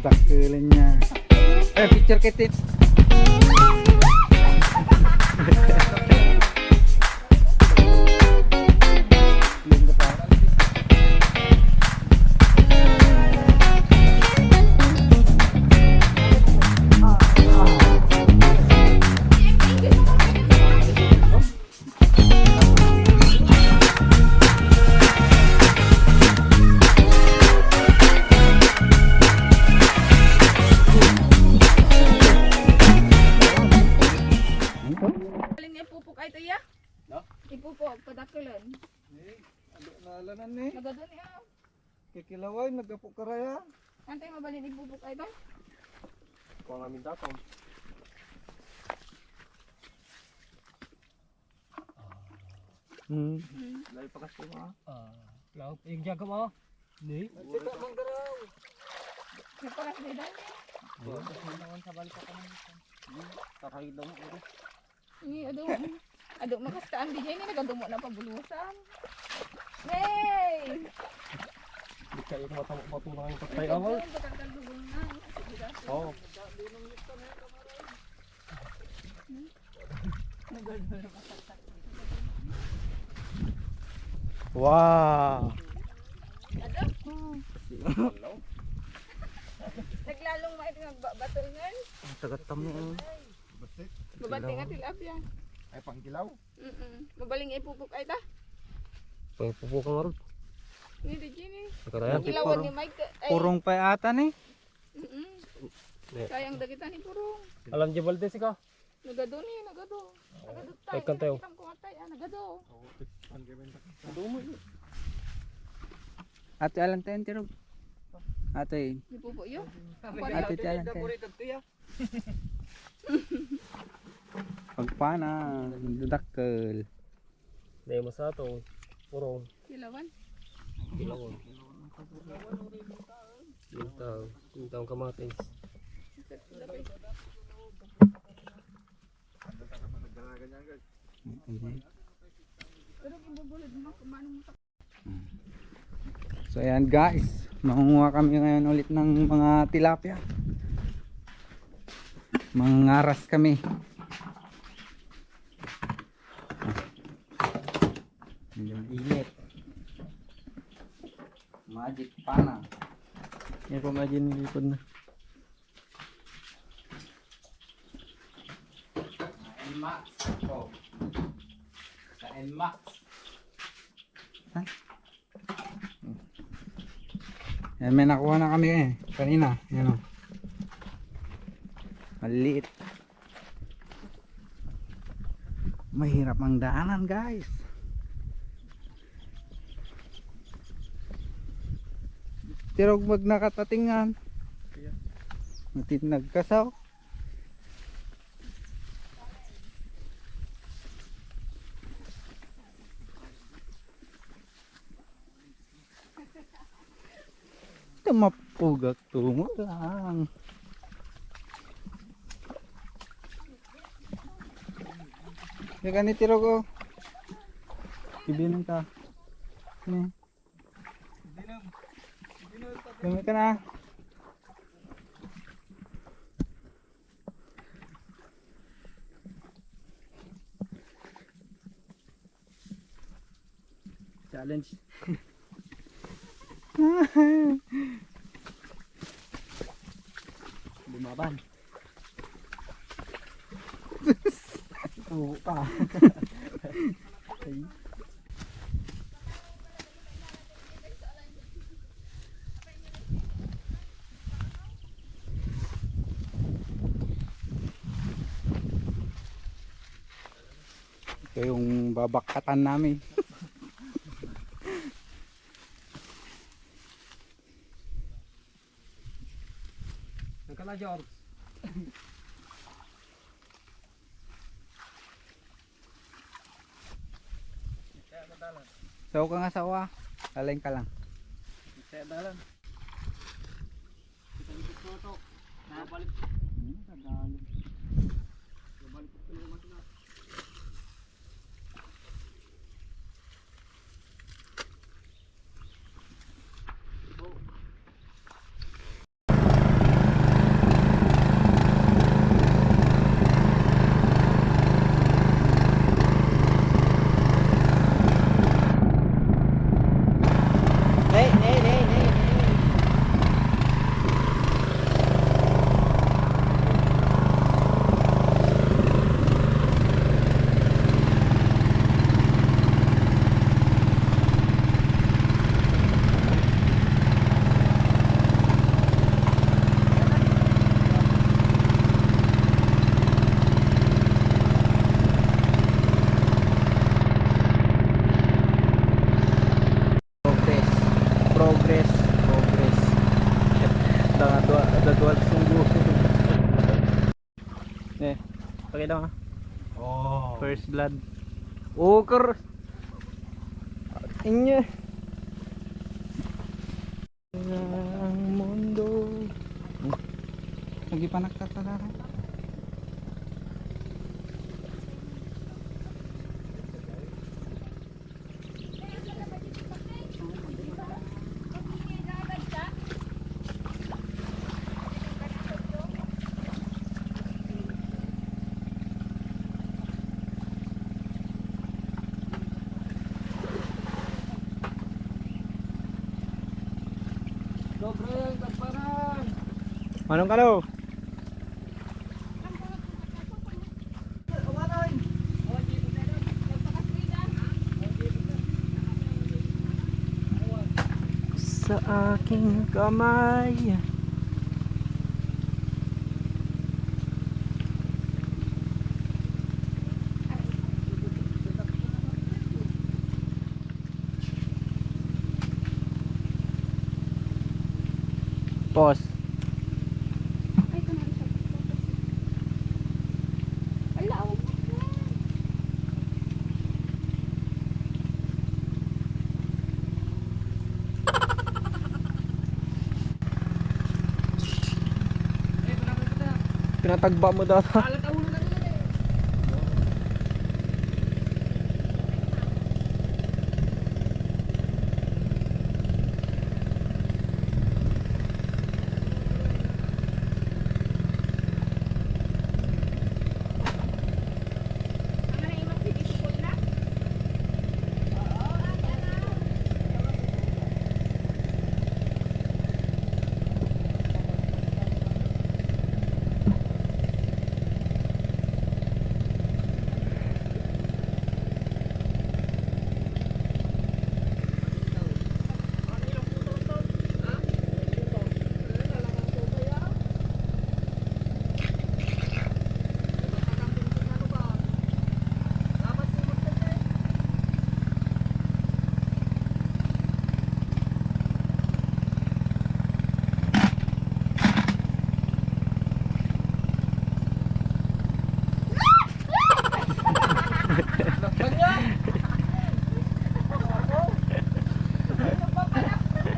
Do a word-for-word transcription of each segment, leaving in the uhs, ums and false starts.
Dakkel niya. Eh, picture kit. Alin nga ipupok ay to, ya? No? Ipupok, padakkelan. Eh, ano, naalanan ni? Nagado ni, ah. Kikilaway, nagapok karaya. Antay mabalin ipupok ay to? Kung amin datong. Hmm. Hmm. Dahil pakas ko, ah. Ah, lahat yung jaga mo. Ni? Sika, manggaraw. Napakas ni Dani. Wala ko naman sa balik ako ng taray daw mo. Ni, adu. Adu, makastaan di dyan, ni nagadumo na pabulusan. Yay! Di kayo matama-, matulungan yung patay awal. Ito, bakal kalubong na. Oo. Wow. Naglalong mait nga ba-, batol ngan. Ang tagat tamo, oh. Mabati nga tilapia. Ay, pangkilaw? Mm-mm. Mabaling ipupok ay ta? Pangpupukan nga ron. Ni di Jimmy. Nakaraya. Kilawan ni Mike. Ay. Purong pa ata ni. Mm-mm. Ne. Sayang dagita ni Purong. Alam di Valdez ka? Nagado ni, nagado. Nagado tayo. Ay, kantayo. Nakita ko nga tayo, ah, nagado. Ate, alam tayo, tirog. Ate. Di po po yun. Ate, alam tayo. Pagpana, dakkel. Dahil masato, puro kilawan. Kilawan. Mintaw, mintaw kamatis. So, ayan guys, mangunguha kami ngayon ulit ng mga tilapia. Mangangaras kami. Medyo mainit. Magic pana. Yan po, Magic, nilipod na. Sa N max. Oh. Sa N max. Ha? Ayan, may nakuha na kami eh. Kanina. Ayan o. Maliit. Mahirap ang daanan, guys. Tirog magnakatatingan. Matin nagkasaw. Tumapugak tumulang. Yakan ni Tirog, oh. Ibinang ka. Ni. Dami ka na. Challenge. Lumaban. Oo pa. Ito yung babakatan namin. Nagkala, George. Kaya ka dalan. Sao ka nga sao, ah. Laleng ka lang. Kaya dalan. Kita ni Toto. Nabalik. Hmm, nabalik. Nabalik ko na. Dua, ada dua sugo. Eh, pakita mo. Oh. First blood. Oker. Inye. Ang mundo. Lagi pa nagtatalaran. Manong kalo. Sa aking kamay. Pause. Ay, ito na siya. Ala, awan na. Pinatagba mo daw. Alat ang ulo na nila eh.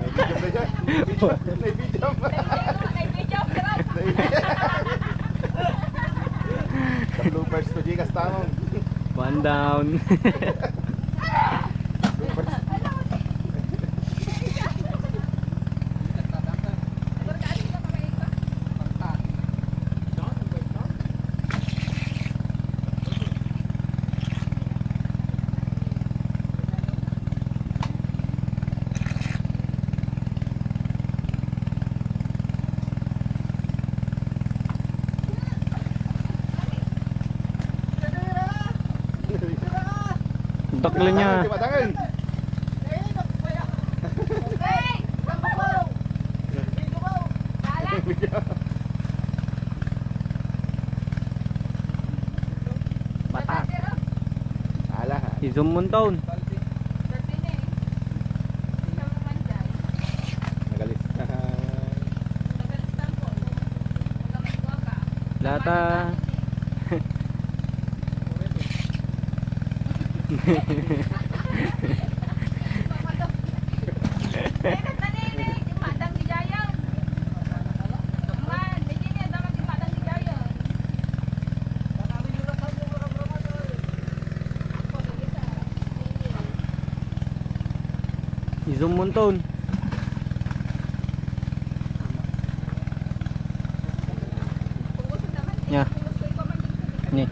May video ba yan? May video ba? May video, bro. May video. Sa bloopers to, Gcash tamang. One down. Bloopers. Dakkel niya. Timatangan. Mata. Ala. I-zoom mo, Ton. Nagalis na. Lata. I-zoom mo, Ton. Nya. Ni.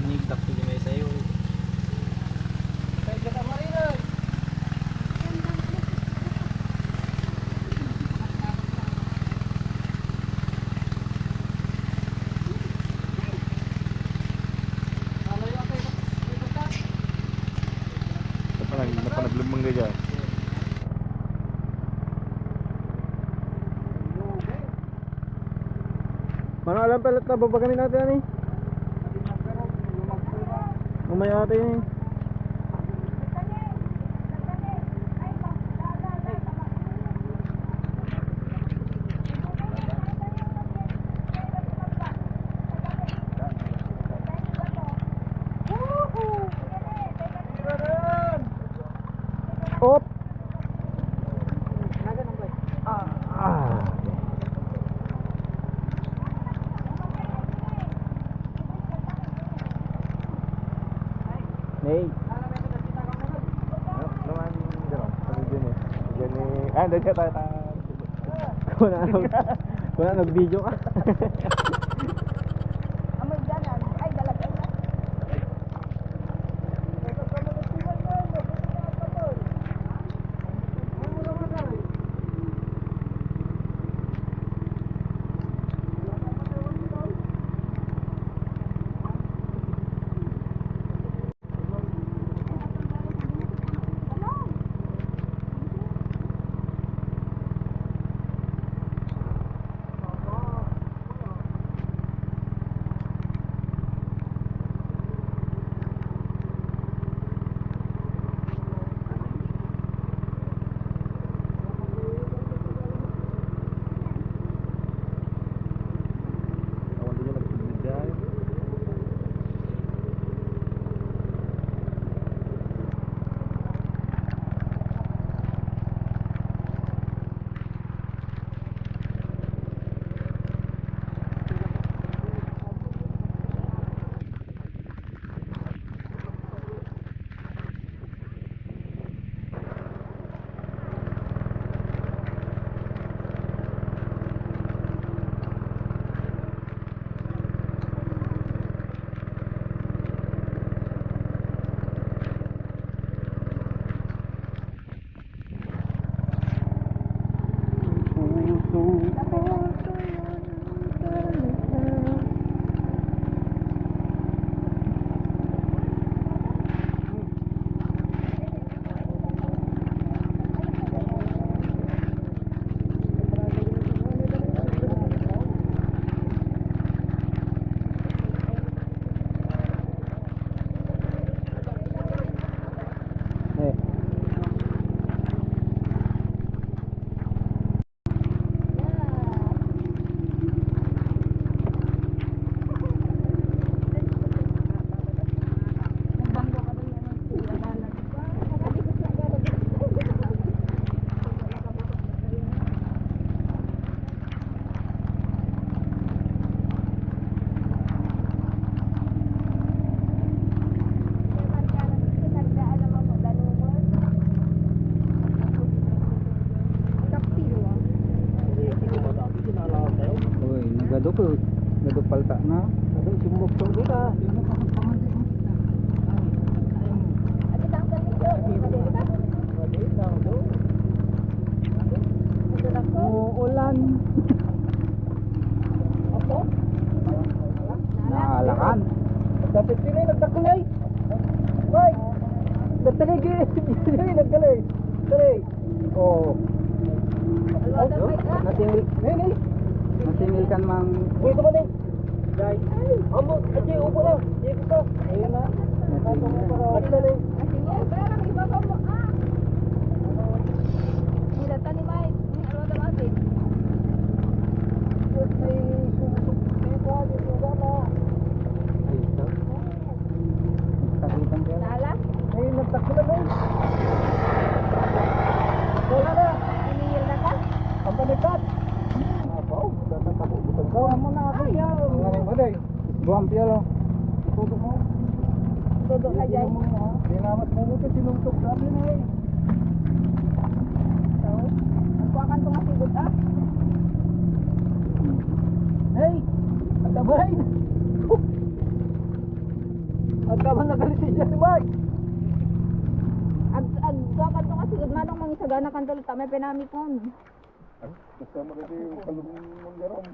Nigdak ti maysa Naglubang ka dyan. Mano, alam pala ito, babagamin natin, ani? Umay ate, eh. Op. Ah, ah. Hey. Ano, naman, ano, sabi din eh. Diyan eh. Ah, hindi, diyan tayo, tayo. Wala na, wala, nag-video ka. Amoy ganan. Ay, dalagay na. Eh. Uy, nagadok, eh. Nagadok palta na. Nagadok, sumuksok kita. Umuulan. Apo? Naalakan. Dapat sila nagdakulay. Hoy! Nagdakulay, nagdakulay. Dali. Oh. Nasingil. Ni, ni. Nasingil kan mang. Uy, ito ka, ni. Jai. Amo, adi, upo na. Dito ka. Ayun na. Nasingil. Adi na, ni. Nasingil. Pero ang iba pa mo, ah. Nilatan ni Mike. Yung ano naman, eh. Ay, sumusok. Dito, dito, dito. Ay, ito. Nagtagutan kayo? Nala? Ay, nagtagutan, eh. Wala na. Siningil na ka? Ang panipat. Abaw, nagtagutan ka. Wala mo na ako. Ayaw. Ang ano ba, day? Buang piolo. Todo mo. Todo ka, Jai. Dinamat mo mo ito, sinuntok sa amin, eh. So, nagkuha ka ito nga sigod, ah. Hey! Ang tabay! Agkaman na gali si Jesse Boy. Ag, ag, agkaman to kasi gud manong mangisagana kan tulo ta may pinamipon. Basta mo kasi kalumang garam.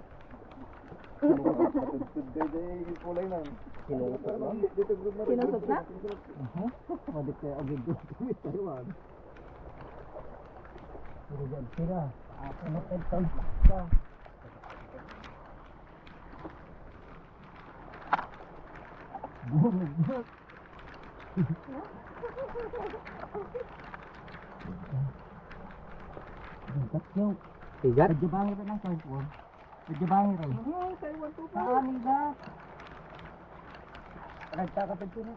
Kinusot na? Mhm. Madi kay agad dito, Taiwan. Pero dyan sila. Ako na, Taiwan. Burog na. Ang tatlo. Tigat? Medyo bangir na ang cellphone. Medyo bangir eh. Oo, sa iwan ko pa. Saan, Igat? Nagkakapit ko na.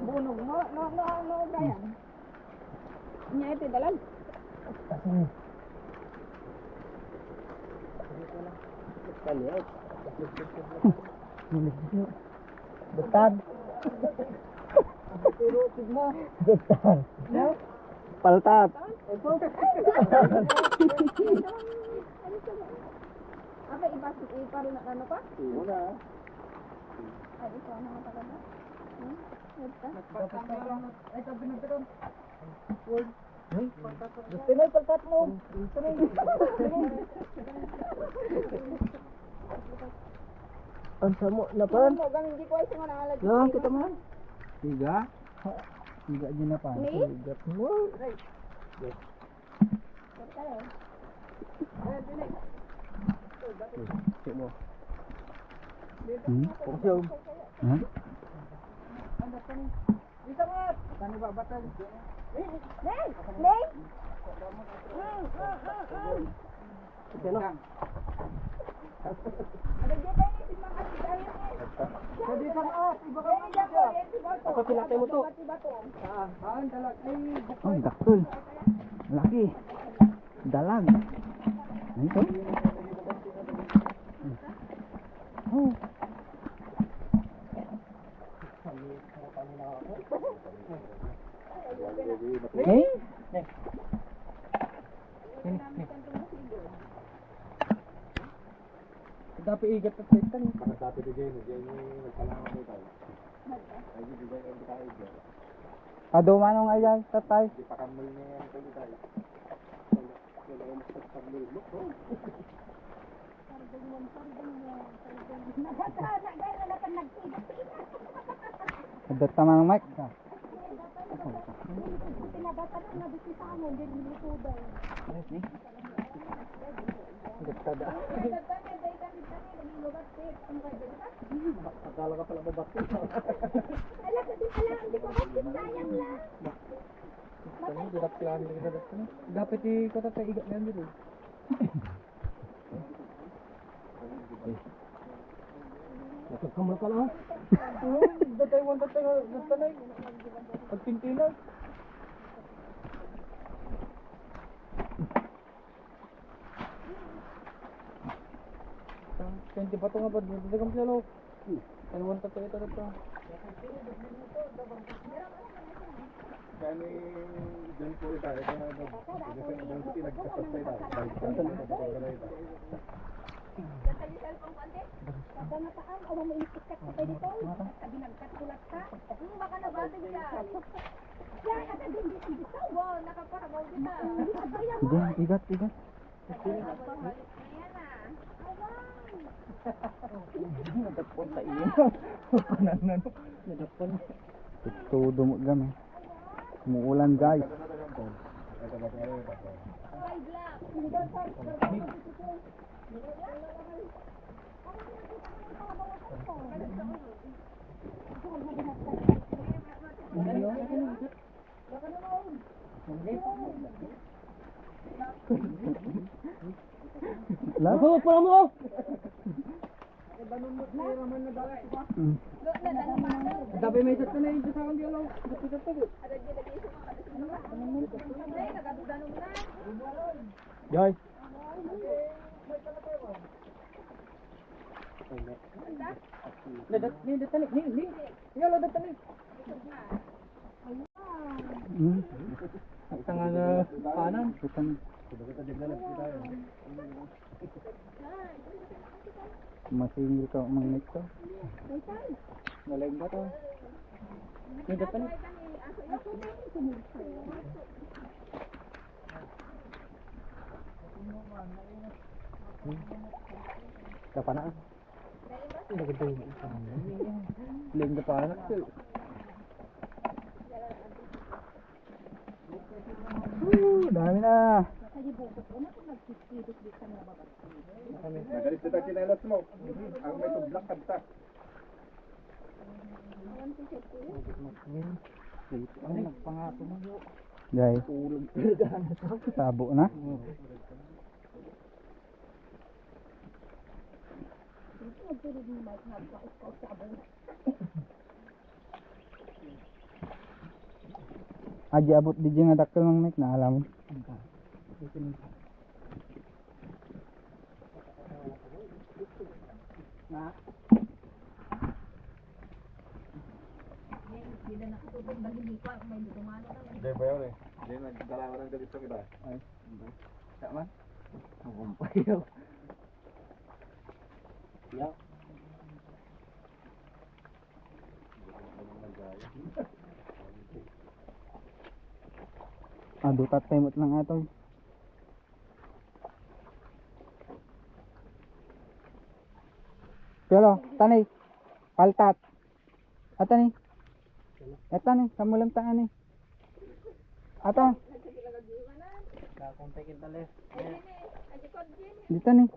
Bunog mo, no, no, no, Brian. Nya iti dalan. Kasi. Kaliay. Butang. Butang. Paltat. Apa, ipas-, iparin na ano pa? Una. Ay, ito, ano nga pala ba? Hmm? Ito. Ay, sabi na ito. Gusto na ipagkat mo. Ang samo na pa. Ano, gamit di ko ay sumana nga lagi. Yan, kita mo. Tiga. Tiga niya na pa. Ni? Tiga mo. Ayan, dili. Check mo. Hmm? Fokus yun. Hmm? Ano ka ni? Dito nga! Saan ibabatay? Lay! Lay! Mm, mm, mm, mm. Ito na. Ano dito yung mga kasigayan eh? Sa dito nga, iba ka Lay, mga dyan po, eh, si Bato. Ako, pinatay mo to. Bato, Bato. Ah, ah, ang dalag. Ay, Ang dakol. Laki. Dalag. Ano ito? Oh. Eh? Eh? Dapat igat at setan. Baka dapat di din, di ni nagpalangan ko tayo. Ay, di ba yung tayo dyan? Adu manong ay yan, tatay. Di pa kambal niya yan, tayo tayo. Wala yung mas pagmulmok, oh. Pardon mo, pardon mo, pardon mo. Nagkata-, nagkata-, nagkata-, nagkita-kita. Adda ta manong Mike. Pinabasa na nga dito sa amin, din minuto daw. Yes, ni? Gagtada. Ay, gagtada, dahil kami, kami, naging mabatit. Ang gagawin ka? Akala ka pala mabatit. Ala, kasi pala, hindi ko kasi sayang lang. Ano, dapat lang, dapat lang. Dapat i-, kata tayo, igat na yun, dito. Nagkakamal ka lang. Oo, datay, one, datay, datay. Pagtintinan. Twenty pa to nga pa, datay kang plano. Ay, one, datay, ito, ito. Kani, dyan po tayo, kaya nag-, nag-, nag-, nagkasabay tayo. Basta nga taan, awa mo inikit ka pa dito. Basta binagkat ko lang ka. Hmm, baka nabati ka. Yan, ang ganda dito. Wow, nakapahabaw kita. Igat, igat, igat. Nadakpon ta iya. Panangan. Nadakpon. Todo mo kami. Umuulan, guys. Labo, pala mo! Mm. Dapat may sakto na yung sa ang dialaw. Guys. Nadat-, ni, datani, ni, ni. Nga, datani. Hmm. Ang tanga na kanan. Datani. Masingil ka, umangit ka. Nalaing ba to? May dapat. Kapanaan. Lain ka pa anak, sir. Woo, dami na. Nagalis kita chinelas mo. Ang may tublak kanta. Ay, nagpangato mo, yo. Guys. Tulog talaga. Tabo na. Adi abot di nga dakkel, Mang Mike, naalam mo. Na? Hindi ba yun eh? Hindi nagdala ko ng galit sa kita. Ay, hindi. Tama? Ang kumpayo. Yeah. Ah, dutat tayo lang ato. Pero, tani, paltat. Atani. Atani, kamulam ta ani. Ata. Kakontekin tali. Dito ni.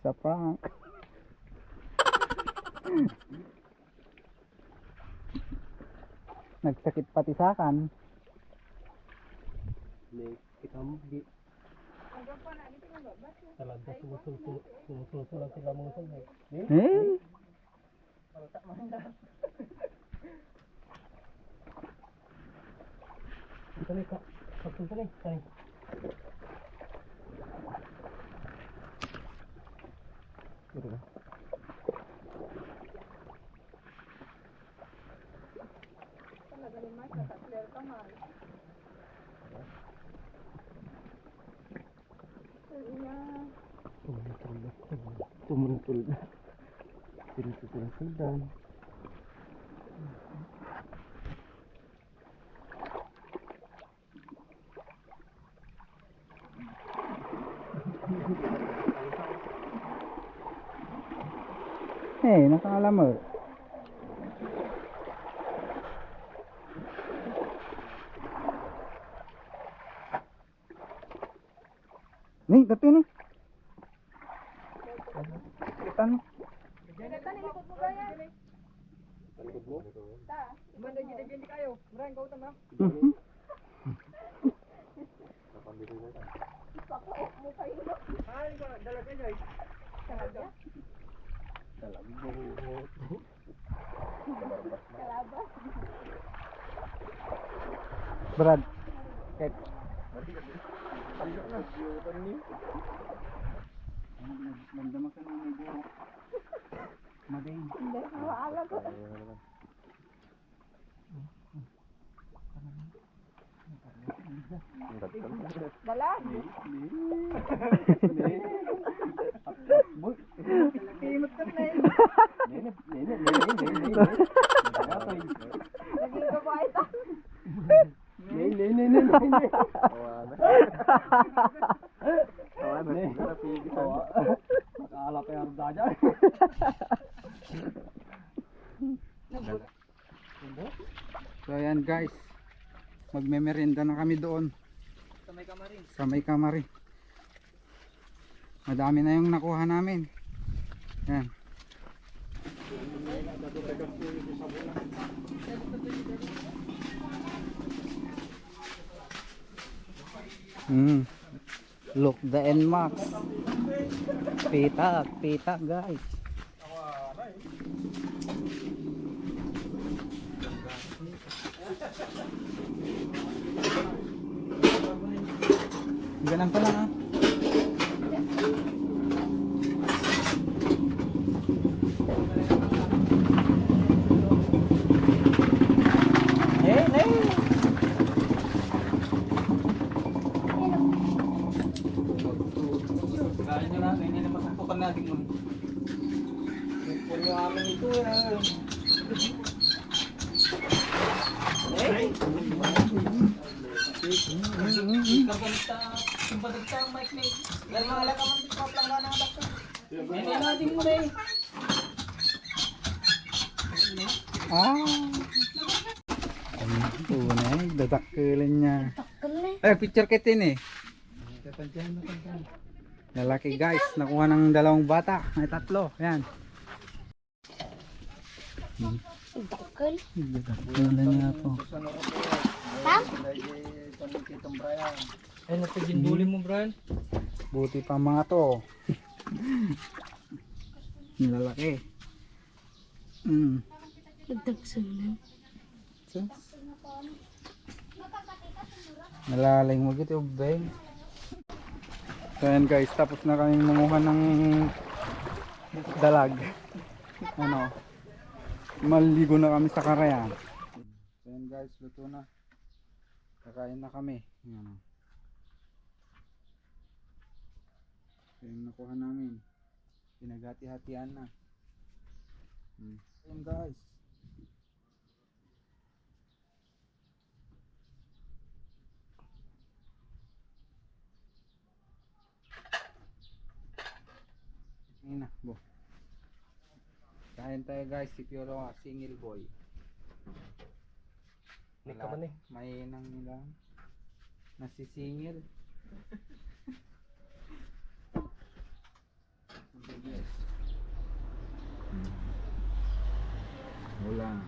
Sa prank. Nagsakit pati sakan. Ni, kita mo, di. Talaga sumusulsul, sumusulsul ang sila mga sulod. Eh? Ito na ito. Pagpunta na ito. Ito na. Talaga ni Mark, naka-clear ka, Mark. Tumutulog. Tumutulog. Pinagtutuloy-tuloy. Eh, nakaalam mo. Ni, dati ni. Tan. Manda dyan, dyan kayo. Murang kau tama. Mhm. Ay, dala kayo, guys. Talaga. Talaga. Brad. Kek. Nagdamag ka na may guro. Madain. Hindi, maaga ko. Dala. Boy. Timot ka na eh. Nene, nene, nene, nene, nene. Naging ka ba ito? Nene, nene, nene, nene. Awa na. Awa na. Nene. Nakala pa yung arda dyan. So, ayan guys, magmemerenda na kami doon sa may kamarin. Sa may kamarin. Madami na yung nakuha namin. Yan. Mm. Look the N max. Pitak, pitak, guys. Ganun pa lang, ah. Eh, eh. Kaya nyo na, hindi na matutukan natin mo. Puno amin ito, eh. Ganta, sumbadagta ang mic na yun. Yan, mga lakaman, di ko planggana ang dakta. Yan, yan, natin mo na eh. Ah. Ang tunay, dadakkelin niya. Dakkel na eh. Ay, picture kita ni. Lalaki guys, nakuha ng dalawang bata. Ay, tatlo. Yan. Dakkel. Dakkel na niya to. Tam? Ay, napiginduli mo, Brian. Buti pa mga to. Nilalaki. Mm. Nagdagsunan. Sus. Nalaling mo gito, Beng. So, ayan guys, tapos na kaming manguha ng dalag. Ano, maligo na kami sa karayan. So, ayan guys, luto na. Kakain na kami. Ayan, oh. Ito yung nakuha namin. Pinaghati-hatian na. Hmm. Ayan guys. Ayun na, bo. Kain tayo guys, si Piolo nga, single boy. Ni ka man eh. Mahinang nila. Nasisingil. Ulam.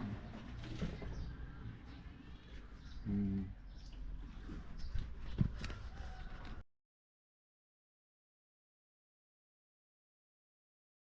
Hmm.